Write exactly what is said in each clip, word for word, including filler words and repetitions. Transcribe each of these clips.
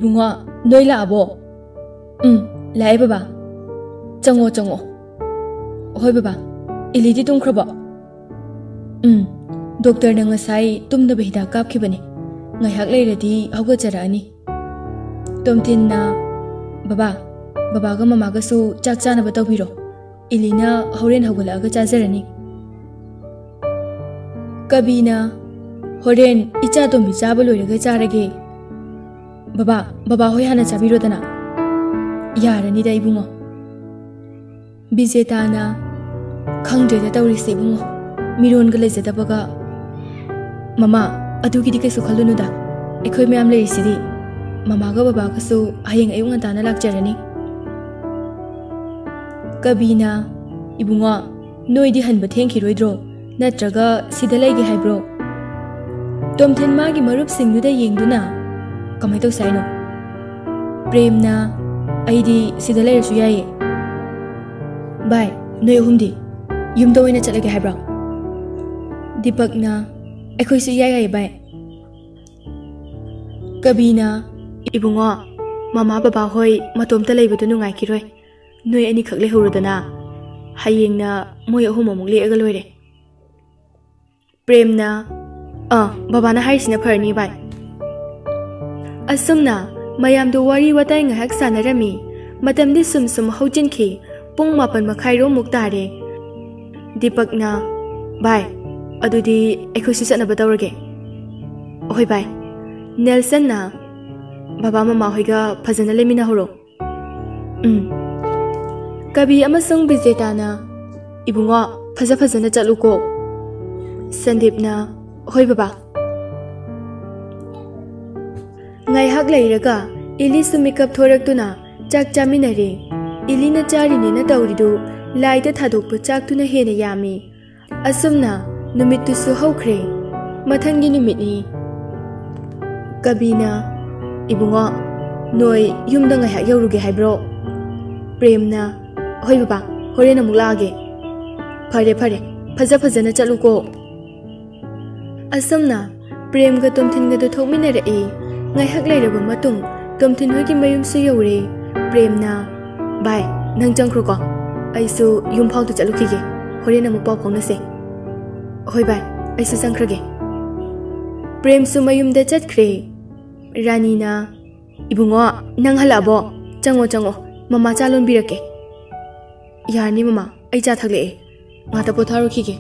ꯏꯕꯨꯡꯉꯣ, ꯅꯣꯏ ꯂꯥꯛꯑꯕꯣ? ꯎꯝ, ꯂꯥꯛꯑꯦ ꯕꯕꯥ꯫ ꯆꯪꯉꯣ, ꯆꯪꯉꯣ꯫ ꯍꯣꯏ ꯕꯕꯥ, ꯏꯂꯤꯗꯤ ꯇꯨꯝꯈ꯭ꯔꯕꯣ? ꯎꯝ, ꯗꯣꯛꯇꯔꯅ ꯉꯁꯥꯏ ꯇꯨꯝꯅꯕ ꯍꯤꯗꯥꯛ ꯀꯥꯞꯈꯤꯕꯅꯤ꯫ ꯉꯥꯏꯍꯥꯛ ꯂꯩꯔꯗꯤ ꯍꯧꯒꯠꯆꯔꯛꯑꯅꯤ꯫ ꯇꯣꯝꯊꯤꯟꯅ, "ꯕꯕꯥ, ꯕꯕꯥꯒ ꯃꯃꯥꯒꯁꯨ ꯆꯥꯛ ꯆꯥꯅꯕ ꯇꯧꯕꯤꯔꯣ꯫ ꯏꯂꯤꯅ ꯍꯣꯔꯦꯟ ꯍꯧꯒꯠꯂꯛꯑꯒ ꯆꯥꯖꯔꯅꯤ꯫" ꯀꯕꯤꯅ, "ꯍꯣꯔꯦꯟ ꯏꯆꯥ ꯇꯣꯝꯕꯤ ꯆꯥꯕ ꯂꯣꯏꯔꯒ ꯆꯥꯔꯒꯦ꯫ ꯕꯕꯥ, ꯕꯕꯥ ꯍꯣꯏ ꯍꯥꯟꯅ ꯆꯥꯕꯤꯔꯣꯗꯅ꯫" "ꯌꯥꯔꯅꯤꯗ ꯏꯕꯨꯡꯉꯣ꯫" ꯕꯤꯖꯦꯇꯥꯅ, "ꯈꯪꯗ꯭ꯔꯦꯗ ꯇꯧꯔꯤꯁꯦ ꯏꯕꯨꯡꯉꯣ, ꯃꯤꯔꯣꯟꯒ ꯂꯩꯖꯗꯕꯒ꯫" "ꯃꯃꯥ, ꯑꯗꯨꯒꯤꯗꯤ ꯀꯩꯁꯨ ꯈꯜꯂꯨꯅꯨꯗ, ꯑꯩꯈꯣꯏ ꯃꯌꯥꯝ ꯂꯩꯔꯤꯁꯤꯗꯤ꯫ ꯃꯃꯥꯒ ꯕꯕꯥꯒꯁꯨ ꯍꯌꯦꯡ ꯑꯌꯨꯛ ꯉꯟꯇꯥꯅ ꯂꯥꯛꯆꯔꯅꯤ꯫" ꯀꯕꯤꯅ, "ꯏꯕꯨꯡꯉꯣ, ꯅꯣꯏꯗꯤ ꯍꯟꯕ ꯊꯦꯡꯈꯤꯔꯣꯏꯗ꯭ꯔꯣ? ꯅꯠꯇ꯭ꯔꯒ ꯁꯤꯗ ꯂꯩꯒꯦ ꯍꯥꯏꯕ꯭ꯔꯣ?" ꯇꯣꯝꯊꯤꯟ ꯃꯥꯒꯤ ꯃꯔꯨꯞꯁꯤꯡꯗꯨꯗ ꯌꯦꯡꯗꯨꯅ, "ꯀꯃꯥꯏ ꯇꯧꯁꯦ ꯍꯥꯏꯅꯣ?" ꯄ꯭ꯔꯦꯝꯅ, "ꯑꯩꯗꯤ ꯁꯤꯗ ꯂꯩꯔꯁꯨ ꯌꯥꯏꯌꯦ꯫" "ꯚꯥꯏ, ꯅꯣꯏ ꯑꯍꯨꯝꯗꯤ ꯌꯨꯝꯗ ꯑꯣꯏꯅ ꯆꯠꯂꯒꯦ ꯍꯥꯏꯕ꯭ꯔꯣ?" ꯗꯤꯄꯛꯅ, "ꯑꯩꯈꯣꯏꯁꯨ ꯏꯌꯥ ꯌꯥꯏꯌꯦ ꯚꯥꯏ꯫" ꯀꯕꯤꯅ, "ꯏꯕꯨꯡꯉꯣ, ꯃꯃꯥ ꯕꯕꯥ ꯍꯣꯏ ꯃꯇꯣꯝꯇ ꯂꯩꯕꯗꯨ ꯅꯨꯡꯉꯥꯏꯈꯤꯔꯣꯏ꯫ ꯅꯣꯏ ꯑꯅꯤꯈꯛ ꯂꯩꯍꯧꯔꯣꯗꯅ꯫ ꯍꯌꯦꯡꯅ ꯃꯣꯏ ꯑꯍꯨꯝ ꯑꯃꯨꯛ ꯂꯦꯛꯑꯒ ꯂꯣꯏꯔꯦ꯫" ꯄ꯭ꯔꯦꯝꯅ, "ꯑꯥ, ꯕꯕꯥꯅ ꯍꯥꯏꯔꯤꯁꯤꯅ ꯐꯔꯅꯤ ꯚꯥꯏ꯫" ꯑꯁꯨꯝꯅ ꯃꯌꯥꯝꯗꯨ ꯋꯥꯔꯤ ꯋꯥꯇꯥꯏ ꯉꯥꯏꯍꯥꯛ ꯁꯥꯟꯅꯔꯝꯃꯤ꯫ ꯃꯇꯝꯗꯤ ꯁꯨꯝ ꯁꯨꯝ ꯍꯧꯖꯤꯟꯈꯤ꯫ ꯄꯨꯡ ꯃꯥꯄꯟ ꯃꯈꯥꯏꯔꯣꯝꯃꯨꯛ ꯇꯥꯔꯦ꯫ ꯗꯤꯄꯛꯅ, "ꯚꯥꯏ, ꯑꯗꯨꯗꯤ ꯑꯩꯈꯣꯏꯁꯨ ꯆꯠꯅꯕ ꯇꯧꯔꯒꯦ꯫" "ꯍꯣꯏ ꯚꯥꯏ꯫" ꯅꯦꯜꯁꯟꯅ, "ꯕꯕꯥ ꯃꯃꯥ ꯍꯣꯏꯒ ꯐꯖꯅ ꯂꯩꯃꯤꯟꯅꯍꯧꯔꯣ꯫" "ꯎꯝ꯫" ꯀꯕꯤ ꯑꯃꯁꯨꯡ ꯕꯤꯖꯦꯇꯥꯅ, "ꯏꯕꯨꯡꯉꯣ, ꯐꯖ ꯐꯖꯅ ꯆꯠꯂꯨꯀꯣ꯫" ꯁꯟꯗꯤꯞꯅ, "ꯍꯣꯏ ꯕꯕꯥ꯫" ꯉꯥꯏꯍꯥꯛ ꯂꯩꯔꯒ ꯏꯂꯤꯁꯨ ꯃꯤꯀꯞ ꯊꯣꯔꯛꯇꯨꯅ ꯆꯥꯛ ꯆꯥꯃꯤꯟꯅꯔꯦ꯫ ꯏꯂꯤꯅ ꯆꯥꯔꯤꯅꯦꯅ ꯇꯧꯔꯤꯗꯨ ꯂꯥꯏꯗ ꯊꯥꯗꯣꯛꯄ ꯆꯥꯛꯇꯨꯅ ꯍꯦꯟꯅ ꯌꯥꯝꯃꯤ꯫ ꯑꯁꯨꯝꯅ ꯅꯨꯃꯤꯠꯇꯨꯁꯨ ꯍꯧꯈ꯭ꯔꯦ꯫ ꯃꯊꯪꯒꯤ ꯅꯨꯃꯤꯠꯅꯤ꯫ ꯀꯕꯤꯅ, "ꯏꯕꯨꯡꯉꯣ, ꯅꯣꯏ ꯌꯨꯝꯗ ꯉꯥꯏꯍꯥꯛ ꯌꯧꯔꯨꯒꯦ ꯍꯥꯏꯕ꯭ꯔꯣ?" ꯄ꯭ꯔꯦꯝꯅ, "ꯍꯣꯏ ꯕꯕꯥ, ꯍꯣꯔꯦꯟ ꯑꯃꯨꯛ ꯂꯥꯛꯑꯒꯦ꯫" "ꯐꯔꯦ ꯐꯔꯦ, ꯐꯖ ꯐꯖꯅ ꯆꯠꯂꯨꯀꯣ꯫" ꯑꯁꯨꯝꯅ ꯄ꯭ꯔꯦꯝꯒ ꯇꯣꯝꯊꯤꯟꯒꯗꯨ ꯊꯣꯛꯃꯤꯟꯅꯔꯛꯏ꯫ ꯉꯥꯏꯍꯥꯛ ꯂꯩꯔꯕ ꯃꯇꯨꯡ ꯇꯣꯝꯊꯤꯟ ꯍꯣꯏꯒꯤ ꯃꯌꯨꯝꯁꯨ ꯌꯧꯔꯦ꯫ ꯄ꯭ꯔꯦꯝꯅ, "ꯚꯥꯏ, ꯅꯪ ꯆꯪꯈ꯭ꯔꯣꯀꯣ, ꯑꯩꯁꯨ ꯌꯨꯝ ꯐꯥꯎꯗ ꯆꯠꯂꯨꯈꯤꯒꯦ, ꯍꯣꯔꯦꯟ ꯑꯃꯨꯛ ꯄꯥꯎ ꯐꯥꯎꯅꯁꯦ꯫" "ꯍꯣꯏ ꯚꯥꯏ, ꯑꯩꯁꯨ ꯆꯪꯈ꯭ꯔꯒꯦ꯫" ꯄ꯭ꯔꯦꯝꯁꯨ ꯃꯌꯨꯝꯗ ꯆꯠꯈ꯭ꯔꯦ꯫ ꯔꯥꯅꯤꯅ, "ꯏꯕꯨꯡꯉꯣ, ꯅꯪ ꯍꯜꯂꯛꯑꯕꯣ? ꯆꯪꯉꯣ, ꯆꯪꯉꯣ, ꯃꯃꯥ ꯆꯥ ꯂꯣꯟꯕꯤꯔꯛꯀꯦ꯫" "ꯌꯥꯔꯅꯤ ꯃꯃꯥ, ꯑꯩ ꯆꯥ ꯊꯛꯂꯛꯑꯦ, ꯉꯥꯛꯇ ꯄꯣꯊꯥꯔꯨꯈꯤꯒꯦ꯫"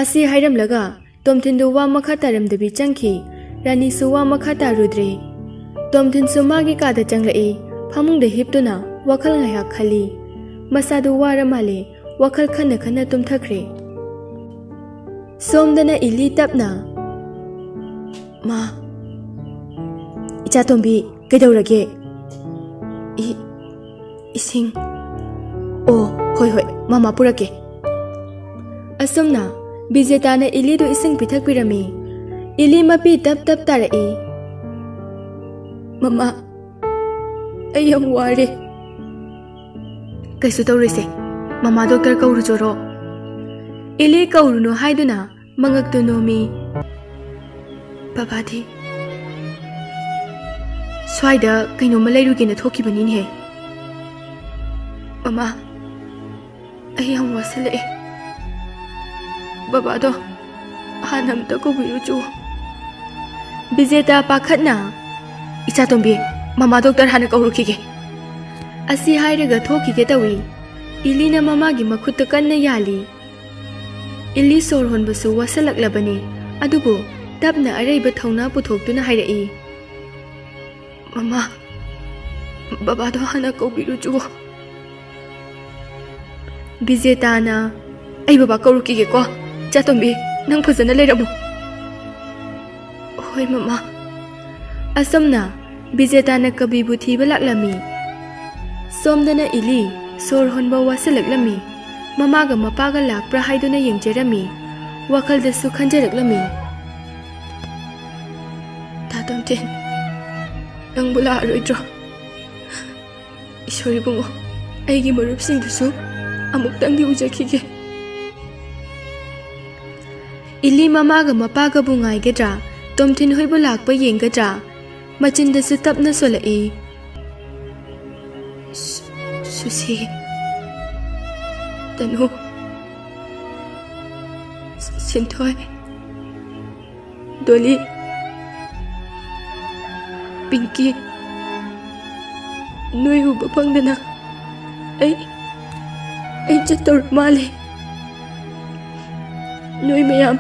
ꯑꯁꯤ ꯍꯥꯏꯔꯝꯂꯒ ꯇꯣꯝꯊꯤꯟꯗꯨ ꯋꯥ ꯃꯈꯥ ꯇꯥꯔꯝꯗꯕꯤ ꯆꯪꯈꯤ꯫ ꯔꯥꯅꯤꯁꯨ ꯋꯥ ꯃꯈꯥ ꯇꯥꯔꯨꯗ꯭ꯔꯦ꯫ ꯇꯣꯝꯊꯤꯟꯁꯨ ꯃꯥꯒꯤ ꯀꯥꯗ ꯆꯪꯂꯛꯏ꯫ ꯐꯃꯨꯡꯗ ꯍꯤꯞꯇꯨꯅ ꯋꯥꯈꯜ ꯉꯥꯏꯍꯥꯛ ꯈꯜꯂꯤ꯫ ꯃꯁꯥꯗꯨ ꯋꯥꯔ ꯃꯥꯜꯂꯦ, ꯋꯥꯈꯜ ꯈꯟꯅ ꯈꯟꯅ ꯇꯨꯝꯊꯈ꯭ꯔꯦ꯫ ꯁꯣꯝꯗꯅ ꯏꯂꯤ ꯇꯞꯅ, "ꯃꯥ, ꯏꯆꯥꯇꯣꯝꯕꯤ, ꯀꯩꯗꯧꯔꯒꯦ?" "ꯏ-, ꯏꯁꯤꯡ꯫ ꯑꯣ, ꯍꯣꯏ, ꯍꯣꯏ, ꯃꯃꯥ ꯄꯨꯔꯛꯀꯦ꯫" ꯑꯁꯨꯝꯅ ꯕꯤꯖꯦꯇꯥꯅ ꯏꯂꯤꯗꯨ ꯏꯁꯤꯡ ꯄꯤꯊꯛꯄꯤꯔꯝꯃꯤ꯫ ꯏꯂꯤ ꯃꯄꯤ ꯇꯞ ꯇꯞ ꯇꯥꯔꯛꯏ꯫ "ꯃꯃꯥ, ꯑꯩ ꯌꯥꯝ ꯋꯥꯔꯦ꯫" "ꯀꯩꯁꯨ ꯇꯧꯔꯣꯏꯁꯦ, ꯃꯃꯥ ꯗꯣꯛꯇꯔ ꯀꯧꯔꯨꯆꯣꯔꯣ?" ꯏꯂꯤ ꯀꯧꯔꯨꯅꯨ ꯍꯥꯏꯗꯨꯅ ꯃꯉꯛꯇꯨ ꯅꯣꯝꯃꯤ꯫ "ꯕꯕꯥꯗꯤ ꯁ꯭ꯋꯥꯏꯗ ꯀꯩꯅꯣꯝꯃ ꯂꯩꯔꯨꯒꯦꯅ ꯊꯣꯛꯈꯤꯕꯅꯤꯅꯦꯍꯦ꯫" "ꯃꯃꯥ, ꯑꯩ ꯌꯥꯝ ꯋꯥꯁꯜꯂꯛꯑꯦ꯫ ꯕꯕꯥꯗꯣ ꯍꯥꯟꯅ ꯑꯝꯇ ꯀꯧꯕꯤꯔꯨꯆꯣ꯫" ꯕꯤꯖꯦꯇꯥ ꯄꯥꯈꯠꯅ, "ꯏꯆꯥꯇꯣꯝꯕꯤ, ꯃꯃꯥ ꯗꯣꯛꯇꯔ ꯍꯥꯟꯅ ꯀꯧꯔꯨꯈꯤꯒꯦ꯫" ꯑꯁꯤ ꯍꯥꯏꯔꯒ ꯊꯣꯛꯈꯤꯒꯦ ꯇꯧꯏ꯫ ꯏꯂꯤꯅ ꯃꯃꯥꯒꯤ ꯃꯈꯨꯠꯇ ꯀꯟꯅ ꯌꯥꯜꯂꯤ꯫ ꯏꯂꯤ ꯁꯣꯔ ꯍꯣꯟꯕꯁꯨ ꯋꯥꯁꯜꯂꯛꯂꯕꯅꯤ, ꯑꯗꯨꯕꯨ ꯇꯞꯅ ꯑꯔꯩꯕ ꯊꯧꯅꯥ ꯄꯨꯊꯣꯛꯇꯨꯅ ꯍꯥꯏꯔꯛꯏ, "ꯃꯃꯥ, ꯕꯕꯥꯗꯣ ꯍꯥꯟꯅ ꯀꯧꯕꯤꯔꯨꯆꯣ꯫" ꯕꯤꯖꯦꯇꯥꯅ, "ꯑꯩ ꯕꯕꯥ ꯀꯧꯔꯨꯈꯤꯒꯦꯀꯣ꯫ ꯏꯆꯥꯇꯣꯝꯕꯤ, ꯅꯪ ꯐꯖꯅ ꯂꯩꯔꯝꯃꯨ꯫" "ꯍꯣꯏ, ꯃꯃꯥ꯫" ꯑꯁꯨꯝꯅ ꯕꯤꯖꯦꯇꯥꯅ ꯀꯕꯤꯕꯨ ꯊꯤꯕ ꯂꯥꯛꯂꯝꯃꯤ꯫ ꯁꯣꯝꯗꯅ ꯏꯂꯤ ꯁꯣꯔ ꯍꯣꯟꯕ ꯋꯥꯁꯤꯜꯂꯛꯂꯝꯃꯤ꯫ ꯃꯃꯥꯒ ꯃꯄꯥꯒ ꯂꯥꯛꯄ꯭ꯔꯥ ꯍꯥꯏꯗꯨꯅ ꯌꯦꯡꯖꯔꯝꯃꯤ꯫ ꯋꯥꯈꯜꯗꯁꯨ ꯈꯟꯖꯔꯛꯂꯝꯃꯤ꯫ "ꯇꯥ ꯇꯣꯝꯊꯤꯟ, ꯅꯪꯕꯨ ꯂꯥꯛꯑꯔꯣꯏꯗ꯭ꯔꯣ? ꯏꯁꯣꯔ ꯏꯕꯨꯡꯉꯣ, ꯑꯩꯒꯤ ꯃꯔꯨꯞꯁꯤꯡꯗꯨꯁꯨ ꯑꯃꯨꯛꯇꯪꯗꯤ ꯎꯖꯈꯤꯒꯦ꯫" ꯏꯂꯤ ꯃꯃꯥꯒ ꯃꯄꯥꯒꯕꯨ ꯉꯥꯏꯒꯗ꯭ꯔꯥ? ꯇꯣꯝꯊꯤꯟ ꯍꯣꯏꯕꯨ ꯂꯥꯛꯄ ꯌꯦꯡꯒꯗ꯭ꯔꯥ? ꯃꯆꯤꯟꯗꯁꯨ ꯇꯞꯅ ꯁꯣꯜꯂꯛꯏ꯫ ꯁꯨ-, ꯁꯨꯁꯤ꯫ ꯇꯅꯨ꯫ ꯁꯤꯟꯊꯣꯏ꯫ ꯗꯣꯂꯤ꯫ ꯄꯤꯡꯀꯤ꯫ ꯅꯣꯏ ꯎꯕ ꯐꯪꯗꯅ ꯑꯩ, ꯑꯩ ꯆꯠꯇꯧꯔ ꯃꯥꯜꯂꯦ꯫ ꯅꯣꯏ ꯃꯌꯥꯝ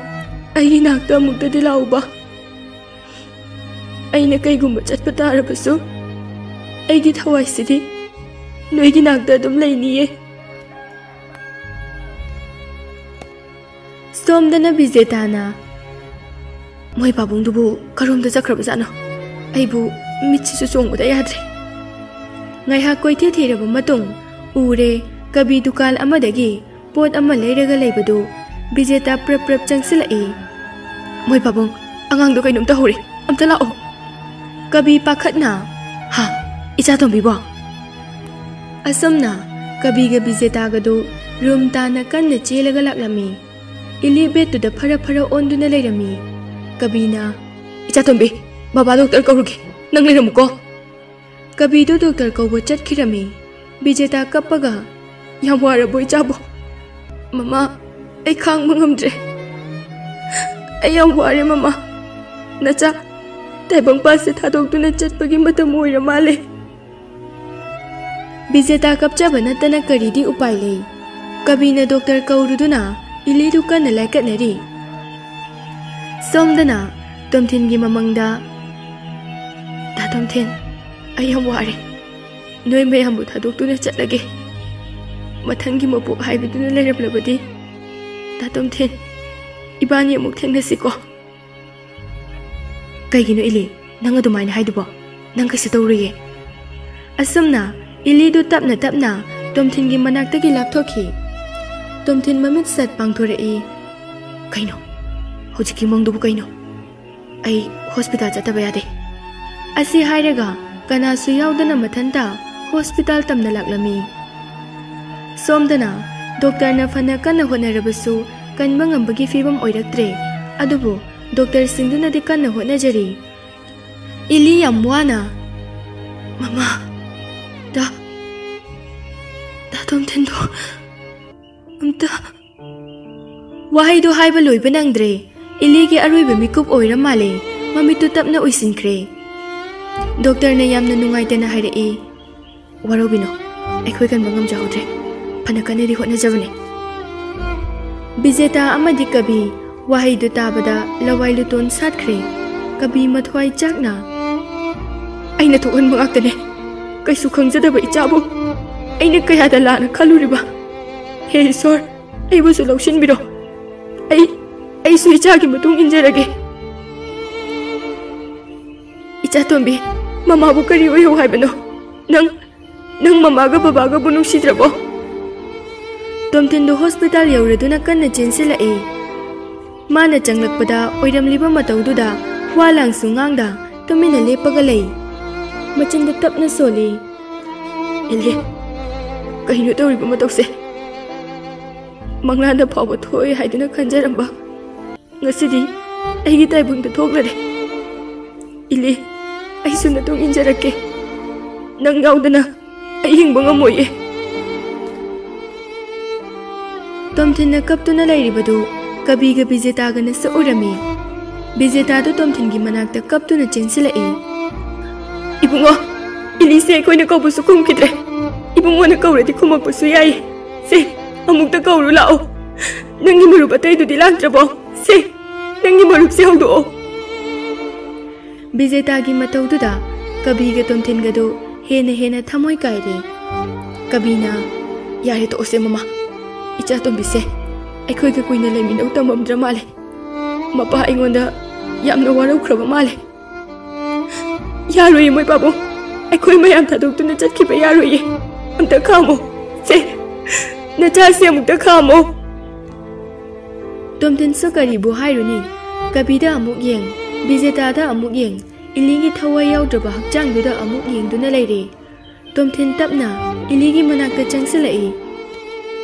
ꯑꯩꯒꯤ ꯅꯥꯛꯇ ꯑꯃꯨꯛꯇꯗꯤ ꯂꯥꯛꯎꯕ꯫ ꯑꯩꯅ ꯀꯩꯒꯨꯝꯕ ꯆꯠꯄ ꯇꯥꯔꯕꯁꯨ, ꯑꯩꯒꯤ ꯊꯋꯥꯏꯁꯤꯗꯤ ꯅꯣꯏꯒꯤ ꯅꯥꯛꯇ ꯑꯗꯨꯝ ꯂꯩꯅꯤꯌꯦ꯫ ꯁꯣꯝꯗꯅ ꯕꯤꯖꯦꯇꯥꯅ, "ꯃꯣꯏ ꯄꯥꯕꯨꯡꯗꯨꯕꯨ ꯀꯔꯣꯝꯗ ꯆꯠꯈ꯭ꯔꯕꯖꯥꯠꯅꯣ? ꯑꯩꯕꯨ ꯃꯤꯠꯁꯤꯁꯨ ꯆꯣꯡꯕꯗ ꯌꯥꯗ꯭ꯔꯦ"꯫ ꯉꯥꯏꯍꯥꯛ ꯀꯣꯏꯊꯤ ꯊꯤꯔꯕ ꯃꯇꯨꯡ ꯎꯔꯦ, ꯀꯕꯤ ꯗꯨꯀꯥꯟ ꯑꯃꯗꯒꯤ ꯄꯣꯠ ꯑꯃ ꯂꯩꯔꯒ ꯂꯩꯕꯗꯨ ꯕꯤꯖꯦꯇꯥ ꯄ꯭ꯔꯞ ꯄ꯭ꯔꯞ ꯆꯪꯁꯤꯜꯂꯛꯏ꯫ "ꯃꯣꯏ ꯄꯥꯕꯨꯡ, ꯑꯉꯥꯡꯗꯣ ꯀꯩꯅꯣꯝ ꯇꯧꯍꯧꯔꯦ, ꯑꯝꯇ ꯂꯥꯛꯑꯣ"꯫ ꯀꯕꯤ ꯄꯥꯈꯠꯅ, "ꯍꯥ? ꯏꯆꯥ ꯇꯣꯝꯕꯤꯕꯣ?" ꯑꯁꯨꯝꯅ ꯀꯕꯤꯒ ꯕꯤꯖꯦꯇꯥꯒꯗꯨ ꯔꯨꯝ ꯇꯥꯅ ꯀꯟꯅ ꯆꯦꯜꯂꯒ ꯂꯥꯛꯂꯝꯃꯤ꯫ ꯏꯂꯤ ꯕꯦꯠꯇꯨꯗ ꯐꯔ ꯐꯔ ꯑꯣꯟꯗꯨꯅ ꯂꯩꯔꯝꯃꯤ꯫ ꯀꯕꯤꯅ, "ꯏꯆꯥ ꯇꯣꯝꯕꯤ, ꯕꯕꯥ ꯗꯣꯛꯇꯔ ꯀꯧꯔꯨꯒꯦ, ꯅꯪ ꯂꯩꯔꯝꯃꯨꯀꯣ"꯫ ꯀꯕꯤꯗꯨ ꯗꯣꯛꯇꯔ ꯀꯧꯕ ꯆꯠꯈꯤꯔꯝꯃꯤ꯫ ꯕꯤꯖꯦꯇꯥ ꯀꯞꯄꯒ, "ꯌꯥꯝ ꯋꯥꯔꯕꯣ ꯏꯆꯥꯕꯣ?" "ꯃꯃꯥ, ꯑꯩ ꯈꯥꯡꯕ ꯉꯝꯗ꯭ꯔꯦ꯫ ꯑꯩ ꯌꯥꯝ ꯋꯥꯔꯦ ꯃꯃꯥ꯫ ꯅꯆꯥ ꯇꯥꯏꯕꯪꯄꯥꯟꯁꯦ ꯊꯥꯗꯣꯛꯇꯨꯅ ꯆꯠꯄꯒꯤ ꯃꯇꯝ ꯑꯣꯏꯔ ꯃꯥꯜꯂꯦ"꯫ ꯕꯤꯖꯦꯇꯥ ꯀꯞꯆꯕ ꯅꯠꯇꯅ ꯀꯔꯤꯗꯤ ꯎꯄꯥꯏ ꯂꯩ? ꯀꯕꯤꯅ ꯗꯣꯛꯇꯔ ꯀꯧꯔꯨꯗꯨꯅ ꯏꯂꯤꯗꯨ ꯀꯟꯅ ꯂꯥꯏꯀꯠꯅꯔꯤ꯫ ꯁꯣꯝꯗꯅ ꯇꯣꯝꯊꯤꯟꯒꯤ ꯃꯃꯪꯗ, "ꯇꯥ ꯇꯣꯝꯊꯤꯟ, ꯑꯩ ꯌꯥꯝ ꯋꯥꯔꯦ꯫ ꯅꯣꯏ ꯃꯌꯥꯝꯕꯨ ꯊꯥꯗꯣꯛꯇꯨꯅ ꯆꯠꯂꯒꯦ꯫ ꯃꯊꯪꯒꯤ ꯃꯄꯣꯛ ꯍꯥꯏꯕꯗꯨꯅ ꯂꯩꯔꯝꯂꯕꯗꯤ, ꯇꯥ ꯇꯣꯝꯊꯤꯟ, ꯏꯕꯥꯅꯤ ꯑꯃꯨꯛ ꯊꯦꯡꯅꯁꯤꯀꯣ"꯫ "ꯀꯩꯒꯤꯅꯣ ꯏꯂꯤ, ꯅꯪ ꯑꯗꯨꯃꯥꯏꯅ ꯍꯥꯏꯗꯨꯕꯣ? ꯅꯪ ꯀꯩꯁꯨ ꯇꯧꯔꯣꯏꯌꯦ"꯫ ꯑꯁꯨꯝꯅ ꯏꯂꯤꯗꯨ ꯇꯞꯅ ꯇꯞꯅ ꯇꯣꯝꯊꯤꯟꯒꯤ ꯃꯅꯥꯛꯇꯒꯤ ꯂꯥꯞꯊꯣꯛꯈꯤ꯫ ꯇꯣꯝꯊꯤꯟ ꯃꯃꯤꯠ ꯁꯠ ꯄꯥꯡꯊꯣꯔꯛꯏ꯫ "ꯀꯩꯅꯣ? ꯍꯧꯖꯤꯛꯀꯤ ꯃꯑꯣꯡꯗꯨꯕꯨ ꯀꯩꯅꯣ? ꯑꯩ ꯍꯣꯁꯄꯤꯇꯥꯜ ꯆꯠꯇꯕ ꯌꯥꯗꯦ"꯫ ꯑꯁꯤ ꯍꯥꯏꯔꯒ ꯀꯅꯥꯁꯨ ꯌꯥꯎꯗꯅ ꯃꯊꯟꯇ ꯍꯣꯁꯄꯤꯇꯥꯜ ꯇꯝꯅ ꯂꯥꯛꯂꯝꯃꯤ꯫ ꯁꯣꯝꯗꯅ ꯗꯣꯛꯇꯔꯅ ꯐꯅ ꯀꯟꯅ ꯍꯣꯠꯅꯔꯕꯁꯨ ꯀꯟꯕ ꯉꯝꯕꯒꯤ ꯐꯤꯕꯝ ꯑꯣꯏꯔꯛꯇ꯭ꯔꯦ꯫ ꯑꯗꯨꯕꯨ ꯗꯣꯛꯇꯔꯁꯤꯡꯗꯨꯅꯗꯤ ꯀꯟꯅ ꯍꯣꯠꯅꯖꯔꯤ꯫ ꯏꯂꯤ ꯌꯥꯝ ꯋꯥꯅ, "ꯃꯃꯥ, ꯗꯥ, ꯗꯥ ꯇꯣꯝꯊꯤꯟꯗꯣ ꯑꯝꯇ," ꯋꯥꯍꯩꯗꯣ ꯍꯥꯏꯕ ꯂꯣꯏꯕ ꯅꯪꯗ꯭ꯔꯦ꯫ ꯏꯂꯤꯒꯤ ꯑꯔꯣꯏꯕ ꯃꯤꯀꯨꯞ ꯑꯣꯏꯔ ꯃꯥꯜꯂꯦ꯫ ꯃꯃꯤꯠꯇꯨ ꯇꯞꯅ ꯎꯏꯁꯤꯟꯈ꯭ꯔꯦ꯫ ꯗꯣꯛꯇꯔꯅ ꯌꯥꯝꯅ ꯅꯨꯡꯉꯥꯏꯇꯅ ꯍꯥꯏꯔꯛꯏ, "ꯋꯥꯔꯧꯕꯤꯅꯣ, ꯑꯩꯈꯣꯏ ꯀꯟꯕ ꯉꯝꯖꯍꯧꯗ꯭ꯔꯦ꯫ ꯐꯅ ꯀꯟꯅꯗꯤ ꯍꯣꯠꯅꯖꯕꯅꯤ꯫" ꯕꯤꯖꯦꯇꯥ ꯑꯃꯗꯤ ꯀꯕꯤ ꯋꯥꯍꯩꯗꯨ ꯇꯥꯕꯗ ꯂꯋꯥꯏ ꯂꯨꯇꯣꯟ ꯁꯥꯠꯈ꯭ꯔꯦ꯫ ꯀꯕꯤ ꯃꯊ꯭ꯋꯥꯏ ꯆꯥꯛꯅ, "ꯑꯩꯅ ꯊꯣꯛꯍꯟꯕ ꯉꯥꯛꯇꯅꯦ꯫ ꯀꯩꯁꯨ ꯈꯪꯖꯗꯕ ꯏꯆꯥꯕꯨ ꯑꯩꯅ ꯀꯌꯥꯗ ꯂꯥꯟꯅ ꯈꯜꯂꯨꯔꯤꯕ꯫ ꯍꯦ ꯏꯁꯣꯔ, ꯑꯩꯕꯨꯁꯨ ꯂꯧꯁꯤꯟꯕꯤꯔꯣ꯫ ꯑꯩ, ꯑꯩꯁꯨ ꯏꯆꯥꯒꯤ ꯃꯇꯨꯡ ꯏꯟꯖꯔꯒꯦ꯫" "ꯏꯆꯥ ꯇꯣꯝꯕꯤ, ꯃꯃꯥꯕꯨ ꯀꯔꯤ ꯑꯣꯏꯍꯧ ꯍꯥꯏꯕꯅꯣ? ꯅꯪ, ꯅꯪ ꯃꯃꯥꯒ ꯕꯕꯥꯒꯕꯨ ꯅꯨꯡꯁꯤꯗ꯭ꯔꯕꯣ?" ꯇꯣꯝꯊꯤꯟꯗꯨ ꯍꯣꯁꯄꯤꯇꯥꯜ ꯌꯧꯔꯗꯨꯅ ꯀꯟꯅ ꯆꯦꯟꯁꯤꯜꯂꯛꯏ꯫ ꯃꯥꯅ ꯆꯪꯂꯛꯄꯗ ꯑꯣꯏꯔꯝꯂꯤꯕ ꯃꯇꯧꯗꯨꯗ ꯋꯥ ꯂꯥꯡꯁꯨ ꯉꯥꯡꯗ ꯇꯨꯃꯤꯟꯅ ꯂꯦꯞꯄꯒ ꯂꯩ꯫ ꯃꯆꯤꯟꯗ ꯇꯞꯅ ꯁꯣꯜꯂꯤ, "ꯏꯂꯤ, ꯀꯩꯅꯣ ꯇꯧꯔꯤꯕ ꯃꯇꯧꯁꯦ? ꯃꯪꯂꯥꯟꯗ ꯐꯥꯎꯕ ꯊꯣꯛꯑꯦ ꯍꯥꯏꯗꯨꯅ ꯈꯟꯖꯔꯝꯕ ꯉꯁꯤꯗꯤ ꯑꯩꯒꯤ ꯇꯥꯏꯕꯪꯗ ꯊꯣꯛꯂꯔꯦ꯫ ꯏꯂꯤ, ꯑꯩꯁꯨ ꯅꯇꯨꯡ ꯏꯟꯖꯔꯛꯀꯦ꯫ ꯅꯪ ꯌꯥꯎꯗꯅ ꯑꯩ ꯍꯤꯡꯕ ꯉꯝꯃꯣꯏꯌꯦ꯫" ꯇꯣꯝꯊꯤꯟꯅ ꯀꯞꯇꯨꯅ ꯂꯩꯔꯤꯕꯗꯨ ꯀꯕꯤꯒ ꯕꯤꯖꯦꯇꯥꯒꯅꯁꯨ ꯎꯔꯝꯃꯤ꯫ ꯕꯤꯖꯦꯇꯥꯗꯨ ꯇꯣꯝꯊꯤꯟꯒꯤ ꯃꯅꯥꯛꯇ ꯀꯞꯇꯨꯅ ꯆꯦꯟꯁꯤꯜꯂꯛꯏ꯫ "ꯏꯕꯨꯡꯉꯣ, ꯏꯂꯤꯁꯦ ꯑꯩꯈꯣꯏꯅ ꯀꯧꯕꯁꯨ ꯈꯨꯝꯈꯤꯗ꯭ꯔꯦ꯫ ꯏꯕꯨꯡꯉꯣꯅ ꯀꯧꯔꯗꯤ ꯈꯨꯝꯃꯛꯄꯁꯨ ꯌꯥꯏꯌꯦ꯫ ꯁꯦ, ꯑꯃꯨꯛꯇ ꯀꯧꯔꯨ ꯂꯥꯛꯑꯣ꯫ ꯅꯪꯒꯤ ꯃꯔꯨꯞ ꯑꯇꯩꯗꯨꯗꯤ ꯂꯥꯛꯇ꯭ꯔꯕꯣ? ꯁꯦ, ꯅꯪꯒꯤ ꯃꯔꯨꯞꯁꯦ ꯍꯧꯗꯣꯛꯑꯣ꯫" ꯕꯤꯖꯦꯇꯥꯒꯤ ꯃꯇꯧꯗꯨꯗ ꯀꯕꯤꯒ ꯇꯣꯝꯊꯤꯟꯒꯗꯨ ꯍꯦꯟꯅ ꯍꯦꯟꯅ ꯊꯃꯣꯏ ꯀꯥꯏꯔꯦ꯫ ꯀꯕꯤꯅ, "ꯌꯥꯔꯦ, ꯇꯣꯛꯑꯁꯦ ꯃꯃꯥ꯫ ꯏꯆꯥ ꯇꯣꯝꯕꯤꯁꯦ ꯑꯩꯈꯣꯏꯒ ꯀꯨꯏꯅ ꯂꯩꯃꯤꯟꯅꯧ ꯇꯝꯃꯝꯗ꯭ꯔ ꯃꯥꯜꯂꯦ꯫ ꯃꯄꯥ ꯑꯩꯉꯣꯟꯗ ꯌꯥꯝꯅ ꯋꯥꯔꯧꯈ꯭ꯔꯕ ꯃꯥꯜꯂꯦ꯫ ꯌꯥꯔꯣꯏꯌꯦ ꯃꯣꯏ ꯄꯥꯕꯨꯡ, ꯑꯩꯈꯣꯏ ꯃꯌꯥꯝ ꯊꯥꯗꯣꯛꯇꯨꯅ ꯆꯠꯈꯤꯕ ꯌꯥꯔꯣꯏꯌꯦ꯫ ꯑꯝꯇ ꯈꯥꯝꯃꯣ꯫ ꯁꯦ, ꯅꯆꯥꯁꯦ ꯑꯃꯨꯛꯇ ꯈꯥꯝꯃꯣ꯫" ꯇꯣꯝꯊꯤꯟꯁꯨ ꯀꯔꯤꯕꯨ ꯍꯥꯏꯔꯨꯅꯤ? ꯀꯕꯤꯗ ꯑꯃꯨꯛ ꯌꯦꯡ, ꯕꯤꯖꯦꯇꯥꯗ ꯑꯃꯨꯛ ꯌꯦꯡ, ꯏꯂꯤꯒꯤ ꯊꯋꯥꯏ ꯌꯥꯎꯗ꯭ꯔꯕ ꯍꯛꯆꯥꯡꯗꯨꯗ ꯑꯃꯨꯛ ꯌꯦꯡꯗꯨꯅ ꯂꯩꯔꯦ꯫ ꯇꯣꯝꯊꯤꯟ ꯇꯞꯅ ꯏꯂꯤꯒꯤ ꯃꯅꯥꯛꯇ ꯆꯪꯁꯤꯜꯂꯛꯏ꯫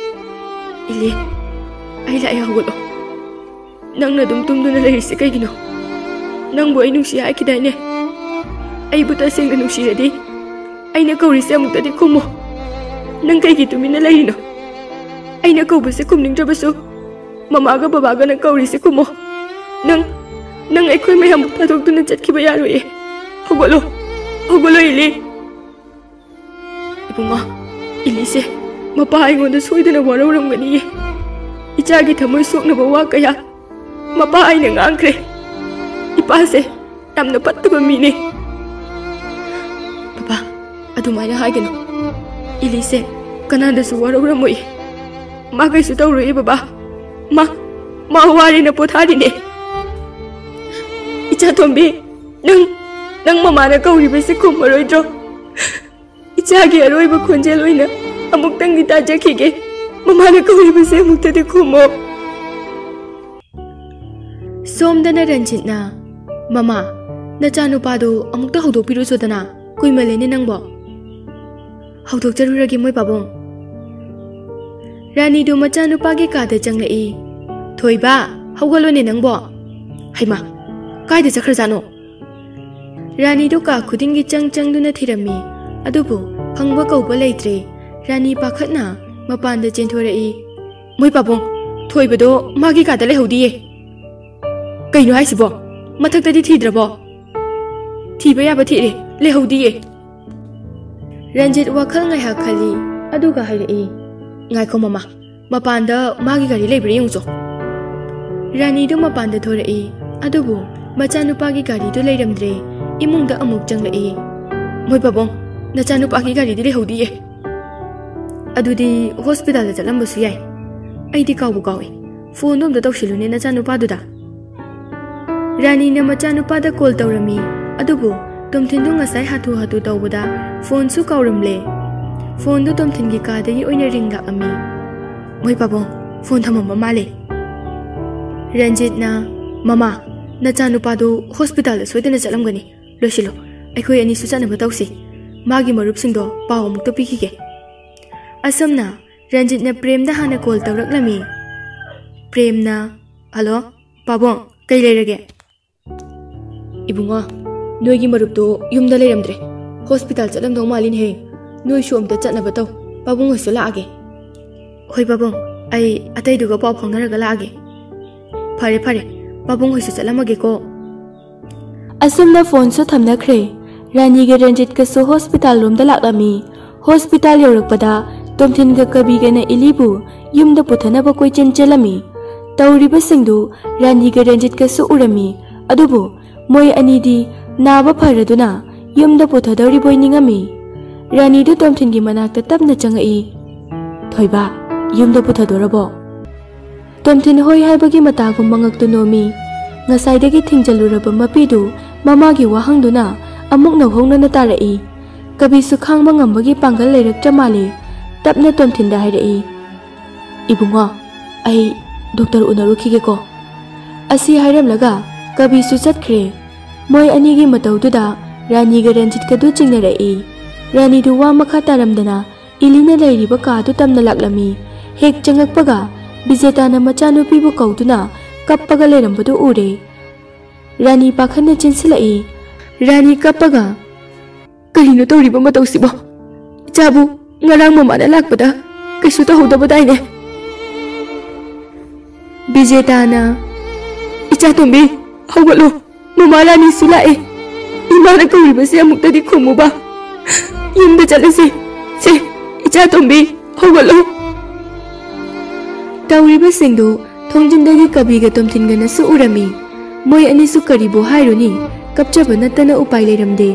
"ꯏꯂꯤ, ꯑꯩ ꯂꯥꯛꯑꯦ, ꯍꯧꯒꯠꯂꯣ꯫ ꯅꯪꯅ ꯑꯗꯨꯝ ꯇꯨꯝꯗꯨꯅ ꯂꯩꯔꯤꯁꯦ ꯀꯩꯒꯤꯅꯣ? ꯅꯪꯕꯨ ꯑꯩ ꯅꯨꯡꯁꯤ ꯍꯥꯏꯈꯤꯗꯥꯏꯅꯦ? ꯑꯩꯕꯨ ꯇꯁꯦꯡꯅ ꯅꯨꯡꯁꯤꯔꯗꯤ ꯑꯩꯅ ꯀꯧꯔꯤꯁꯦ ꯑꯃꯨꯛꯇꯗꯤ ꯈꯨꯝꯃꯣ꯫ ꯅꯪ ꯀꯩꯒꯤ ꯇꯨꯃꯤꯟꯅ ꯂꯩꯔꯤꯅꯣ? ꯑꯩꯅ ꯀꯧꯕꯁꯦ ꯈꯨꯝꯅꯤꯡꯗ꯭ꯔꯕꯁꯨ ꯃꯃꯥꯒ ꯕꯕꯥꯒꯅ ꯀꯧꯔꯤꯁꯦ ꯈꯨꯝꯃꯣ꯫ ꯅꯪ, ꯅꯪ ꯑꯩꯈꯣꯏ ꯃꯌꯥꯝꯕꯨ ꯊꯥꯗꯣꯛꯇꯨꯅ ꯆꯠꯈꯤꯕ ꯌꯥꯔꯣꯏꯌꯦ꯫ ꯍꯧꯒꯠꯂꯣ, ꯍꯧꯒꯠꯂꯣ ꯏꯂꯤ꯫ ꯏꯕꯨꯡꯉꯣ, ꯏꯂꯤꯁꯦ ꯃꯄꯥ ꯑꯩꯉꯣꯟꯗ ꯁꯣꯏꯗꯅ ꯋꯥꯔꯧꯔꯝꯒꯅꯤꯌꯦ꯫ ꯏꯆꯥꯒꯤ ꯊꯃꯣꯏ ꯁꯣꯛꯅꯕ ꯋꯥ ꯀꯌꯥ ꯃꯄꯥ ꯑꯩꯅ ꯉꯥꯡꯈ꯭ꯔꯦ꯫ ꯏꯄꯥꯁꯦ ꯌꯥꯝꯅ ꯐꯠꯇꯕ ꯃꯤꯅꯦ꯫ ꯕꯕꯥ, ꯑꯗꯨꯃꯥꯏꯅ ꯍꯥꯏꯒꯅꯨ꯫ ꯏꯂꯤꯁꯦ ꯀꯅꯥꯗꯁꯨ ꯋꯥꯔꯧꯔꯝꯃꯣꯏ꯫ ꯃꯥ ꯀꯩꯁꯨ ꯇꯧꯔꯣꯏꯌꯦ ꯕꯕꯥ꯫ ꯃꯥ, ꯃꯥ ꯋꯥꯔꯦꯅ ꯄꯣꯊꯥꯔꯤꯅꯦ꯫ ꯏꯆꯥ ꯇꯣꯝꯕꯤ, ꯅꯪ, ꯅꯪ ꯃꯃꯥꯅ ꯀꯧꯔꯤꯕꯁꯦ ꯈꯨꯝꯃꯔꯣꯏꯗ꯭ꯔꯣ? ꯏꯆꯥꯒꯤ ꯑꯔꯣꯏꯕ ꯈꯣꯟꯖꯦꯜ ꯑꯣꯏꯅ ꯑꯃꯨꯛꯇꯪꯗꯤ ꯇꯥꯖꯈꯤꯒꯦ꯫ ꯃꯃꯥꯅ ꯀꯧꯔꯤꯕꯁꯦ ꯑꯃꯨꯛꯇꯗꯤ ꯈꯨꯝꯃꯣ꯫ ꯁꯣꯝꯗꯅ ꯔꯟꯖꯤꯠꯅ, "ꯃꯃꯥ, ꯅꯆꯥꯅꯨꯄꯥꯗꯨ ꯑꯃꯨꯛꯇ ꯍꯧꯗꯣꯛꯄꯤꯔꯨꯆꯣꯗꯅ, ꯀꯨꯏꯃꯜꯂꯦꯅꯦ ꯅꯪꯕꯣ꯫" "ꯍꯧꯗꯣꯛꯆꯔꯨꯔꯒꯦ ꯃꯣꯏ ꯄꯥꯕꯨꯡ꯫" ꯔꯥꯅꯤꯗꯨ ꯃꯆꯥꯅꯨꯄꯥꯒꯤ ꯀꯥꯗ ꯆꯪꯂꯛꯏ꯫ "ꯊꯣꯏꯕ, ꯍꯧꯒꯠꯂꯣꯅꯦ ꯅꯪꯕꯣ꯫" "ꯍꯩꯃꯥ, ꯀꯥꯏꯗ ꯆꯠꯈ꯭ꯔꯖꯥꯠꯅꯣ?" ꯔꯥꯅꯤꯗꯨ ꯀꯥ ꯈꯨꯗꯤꯡꯒꯤ ꯆꯪ ꯆꯪꯗꯨꯅ ꯊꯤꯔꯝꯃꯤ, ꯑꯗꯨꯕꯨ ꯐꯪꯕ ꯀꯧꯕ ꯂꯩꯇ꯭ꯔꯦ꯫ ꯔꯥꯅꯤ ꯄꯥꯈꯠꯅ ꯃꯄꯥꯟꯗ ꯆꯦꯟꯊꯣꯔꯛꯏ꯫ "ꯃꯣꯏ ꯄꯥꯕꯨꯡ, ꯊꯣꯏꯕꯗꯣ ꯃꯥꯒꯤ ꯀꯥꯗ ꯂꯩꯍꯧꯗꯤꯌꯦ꯫" "ꯀꯩꯅꯣ ꯍꯥꯏꯁꯤꯕꯣ? ꯃꯊꯛꯇꯗꯤ ꯊꯤꯗ꯭ꯔꯕꯣ?" "ꯊꯤꯕ ꯌꯥꯕ ꯊꯤꯔꯦ, ꯂꯩꯍꯧꯗꯤꯌꯦ꯫" ꯔꯟꯖꯤꯠ ꯋꯥꯈꯜ ꯉꯥꯏꯍꯥꯛ ꯈꯜꯂꯤ, ꯑꯗꯨꯒ ꯍꯥꯏꯔꯛꯏ, "ꯉꯥꯏꯈꯣ ꯃꯃꯥ, ꯃꯄꯥꯟꯗ ꯃꯥꯒꯤ ꯒꯥꯔꯤ ꯂꯩꯕ꯭ꯔꯥ ꯌꯦꯡꯉꯨꯆꯣ꯫" ꯔꯥꯅꯤꯗꯨ ꯃꯄꯥꯟꯗ ꯊꯣꯔꯛꯏ, ꯑꯗꯨꯕꯨ ꯃꯆꯥꯅꯨꯄꯥꯒꯤ ꯒꯥꯔꯤꯗꯨ ꯂꯩꯔꯝꯗ꯭ꯔꯦ꯫ ꯏꯃꯨꯡꯗ ꯑꯃꯨꯛ ꯆꯪꯂꯛꯏ꯫ "ꯃꯣꯏ ꯄꯥꯕꯨꯡ, ꯅꯆꯥꯅꯨꯄꯥꯒꯤ ꯒꯥꯔꯤꯗꯤ ꯂꯩꯍꯧꯗꯤꯌꯦ꯫" "ꯑꯗꯨꯗꯤ ꯍꯣꯁꯄꯤꯇꯥꯜꯗ ꯆꯠꯂꯝꯕꯁꯨ ꯌꯥꯏ꯫ ꯑꯩꯗꯤ ꯀꯥꯎꯕꯨ ꯀꯥꯎꯏ꯫ ꯐꯣꯟꯗꯣ ꯑꯝꯇ ꯇꯧꯁꯤꯜꯂꯨꯅꯦ ꯅꯆꯥꯅꯨꯄꯥꯗꯨꯗ꯫" ꯔꯥꯅꯤꯅ ꯃꯆꯥꯅꯨꯄꯥꯗ ꯀꯣꯜ ꯇꯧꯔꯝꯃꯤ, ꯑꯗꯨꯕꯨ ꯇꯣꯝꯊꯤꯟꯗꯨ ꯉꯁꯥꯏ ꯍꯥꯊꯨ ꯍꯥꯊꯨ ꯇꯧꯕꯗ ꯐꯣꯟꯁꯨ ꯀꯥꯎꯔꯝꯂꯦ꯫ ꯐꯣꯟꯗꯨ ꯇꯣꯝꯊꯤꯟꯒꯤ ꯀꯥꯗꯒꯤ ꯑꯣꯏꯅ ꯔꯤꯡ ꯂꯥꯛꯑꯝꯃꯤ꯫ "ꯃꯣꯏ ꯄꯥꯕꯨꯡ, ꯐꯣꯟ ꯊꯝꯃꯝꯕ ꯃꯥꯜꯂꯦ꯫" ꯔꯟꯖꯤꯠꯅ, "ꯃꯃꯥ, ꯅꯆꯥꯅꯨꯄꯥꯗꯨ ꯍꯣꯁꯄꯤꯇꯥꯜꯗ ꯁꯣꯏꯗꯅ ꯆꯠꯂꯝꯒꯅꯤ꯫ ꯂꯣꯏꯁꯤꯜꯂꯣ, ꯑꯩꯈꯣꯏ ꯑꯅꯤꯁꯨ ꯆꯠꯅꯕ ꯇꯧꯁꯤ꯫ ꯃꯥꯒꯤ ꯃꯔꯨꯞꯁꯤꯡꯗꯣ ꯄꯥꯎ ꯑꯃꯨꯛꯇ ꯄꯤꯈꯤꯒꯦ꯫" ꯑꯁꯨꯝꯅ ꯔꯟꯖꯤꯠꯅ ꯄ꯭ꯔꯦꯝꯗ ꯍꯥꯟꯅ ꯀꯣꯜ ꯇꯧꯔꯛꯂꯝꯃꯤ꯫ ꯄ꯭ꯔꯦꯝꯅ, "ꯍꯜꯂꯣ, ꯄꯥꯕꯨꯡ, ꯀꯩ ꯂꯩꯔꯒꯦ?" "ꯏꯕꯨꯡꯉꯣ, ꯅꯣꯏꯒꯤ ꯃꯔꯨꯞꯇꯣ ꯌꯨꯝꯗ ꯂꯩꯔꯝꯗ꯭ꯔꯦ꯫ ꯍꯣꯁꯄꯤꯇꯥꯜ ꯆꯠꯂꯝꯗꯧ ꯃꯥꯜꯂꯤꯅꯦꯍꯦ꯫ ꯅꯣꯏꯁꯨ ꯑꯝꯇ ꯆꯠꯅꯕ ꯇꯧ꯫ ꯄꯥꯕꯨꯡ ꯍꯣꯏꯁꯨ ꯂꯥꯛꯑꯒꯦ꯫ ꯍꯣꯏ ꯄꯥꯕꯨꯡ, ꯑꯩ ꯑꯇꯩꯗꯨꯒ ꯄꯥꯎ ꯐꯥꯎꯅꯔꯒ ꯂꯥꯛꯑꯒꯦ꯫ ꯐꯔꯦ ꯐꯔꯦ, ꯄꯥꯕꯨꯡ ꯍꯣꯏꯁꯨ ꯆꯠꯂꯝꯃꯒꯦꯀꯣ꯫ ꯑꯁꯨꯝꯅ ꯐꯣꯟꯁꯨ ꯊꯝꯅꯈ꯭ꯔꯦ꯫ ꯔꯥꯅꯤꯒ ꯔꯟꯖꯤꯠꯀꯁꯨ ꯍꯣꯁꯄꯤꯇꯥꯜ ꯂꯣꯝꯗ ꯂꯥꯛꯂꯝꯃꯤ꯫ ꯍꯣꯁꯄꯤꯇꯥꯜ ꯌꯧꯔꯛꯄꯗ ꯇꯣꯝꯊꯤꯟꯒ ꯀꯕꯤꯒꯅ ꯏꯂꯤꯕꯨ ꯌꯨꯝꯗ ꯄꯨꯊꯅꯕ ꯀꯣꯏꯆꯦꯟ ꯆꯦꯜꯂꯝꯃꯤ꯫ ꯇꯧꯔꯤꯕꯁꯤꯡꯗꯨ ꯔꯥꯅꯤꯒ ꯔꯟꯖꯤꯠꯀꯁꯨ ꯎꯔꯝꯃꯤ꯫ ꯑꯗꯨꯕꯨ ꯃꯣꯏ ꯑꯅꯤꯗꯤ ꯅꯥꯕ ꯐꯔꯗꯨꯅ ꯌꯨꯝꯗ ꯄꯨꯊꯗꯧꯔꯤꯕꯣꯏ ꯅꯤꯡꯉꯝꯃꯤ꯫ ꯔꯥꯅꯤꯗꯨ ꯇꯣꯝꯊꯤꯟꯒꯤ ꯃꯅꯥꯛꯇ ꯇꯞꯅ ꯆꯪꯉꯛꯏ꯫ "ꯊꯣꯏꯕ, ꯌꯨꯝꯗ ꯄꯨꯊꯗꯣꯔꯕꯣ?" ꯇꯣꯝꯊꯤꯟ ꯍꯣꯏ ꯍꯥꯏꯕꯒꯤ ꯃꯇꯥꯒꯨꯝ ꯃꯉꯛꯇꯨ ꯅꯣꯝꯃꯤ꯫ ꯉꯁꯥꯏꯗꯒꯤ ꯊꯤꯡꯖꯤꯜꯂꯨꯔꯕ ꯃꯄꯤꯗꯨ ꯃꯃꯥꯒꯤ ꯋꯥꯍꯪꯗꯨꯅ ꯑꯃꯨꯛ ꯅꯧꯍꯧꯅꯅ ꯇꯥꯔꯛꯏ꯫ ꯀꯕꯤꯁꯨ ꯈꯥꯡꯕ ꯉꯝꯕꯒꯤ ꯄꯥꯡꯒꯜ ꯂꯩꯔꯛꯇ꯭ꯔ ꯃꯥꯜꯂꯦ꯫ ꯇꯞꯅ ꯇꯣꯝꯊꯤꯟꯗ ꯍꯥꯏꯔꯛꯏ, "ꯏꯕꯨꯡꯉꯣ, ꯑꯩ ꯗꯣꯛꯇꯔ ꯎꯅꯔꯨꯈꯤꯒꯦꯀꯣ꯫" ꯑꯁꯤ ꯍꯥꯏꯔꯝꯂꯒ ꯀꯕꯤꯁꯨ ꯆꯠꯈ꯭ꯔꯦ꯫ ꯃꯣꯏ ꯑꯅꯤꯒꯤ ꯃꯇꯧꯗꯨꯗ ꯔꯥꯅꯤꯒ ꯔꯟꯖꯤꯠꯀꯗꯨ ꯆꯤꯡꯅꯔꯛꯏ꯫ ꯔꯥꯅꯤꯗꯨ ꯋꯥ ꯃꯈꯥ ꯇꯥꯔꯝꯗꯅ ꯏꯂꯤꯅ ꯂꯩꯔꯤꯕ ꯀꯥꯗꯨ ꯇꯝꯅ ꯂꯥꯛꯂꯝꯃꯤ꯫ ꯍꯦꯛ ꯆꯪꯉꯛꯄꯒ ꯕꯤꯖꯦꯇꯥꯅ ꯃꯆꯥꯅꯨꯄꯤꯕꯨ ꯀꯧꯗꯨꯅ ꯀꯞꯄꯒ ꯂꯩꯔꯝꯕꯗꯨ ꯎꯔꯦ꯫ ꯔꯥꯅꯤ ꯄꯥꯈꯠꯅ ꯆꯦꯟꯁꯤꯜꯂꯛꯏ꯫ ꯔꯥꯅꯤ ꯀꯞꯄꯒ, "ꯀꯔꯤꯅꯣ ꯇꯧꯔꯤꯕ ꯃꯇꯧꯁꯤꯕꯣ? ꯏꯆꯥꯕꯨ ꯉꯔꯥꯡ ꯃꯃꯥꯅ ꯂꯥꯛꯄꯗ ꯀꯩꯁꯨ ꯇꯧꯍꯧꯗꯕꯗꯥꯏꯅꯦ?" ꯕꯤꯖꯦꯇꯥꯅ, "ꯏꯆꯥ ꯇꯣꯝꯕꯤ, ꯍꯧꯒꯠꯂꯣ꯫ ꯃꯃꯥ ꯔꯥꯅꯤꯁꯨ ꯂꯥꯛꯑꯦ꯫ ꯏꯃꯥꯅ ꯀꯧꯔꯤꯕꯁꯦ ꯑꯃꯨꯛꯇꯗꯤ ꯈꯨꯝꯃꯨꯕ꯫ ꯌꯨꯝꯗ ꯆꯠꯂꯁꯦ꯫ ꯁꯦ, ꯏꯆꯥ ꯇꯣꯝꯕꯤ, ꯍꯧꯒꯠꯂꯣ꯫" ꯇꯧꯔꯤꯕꯁꯤꯡꯗꯨ ꯊꯣꯡꯖꯤꯟꯗꯒꯤ ꯀꯕꯤꯒ ꯇꯣꯝꯊꯤꯟꯒꯅꯁꯨ ꯎꯔꯝꯃꯤ꯫ ꯃꯣꯏ ꯑꯅꯤꯁꯨ ꯀꯔꯤꯕꯨ ꯍꯥꯏꯔꯨꯅꯤ, ꯀꯞꯆꯕ ꯅꯠꯇꯅ ꯎꯄꯥꯏ ꯂꯩꯔꯝꯗꯦ꯫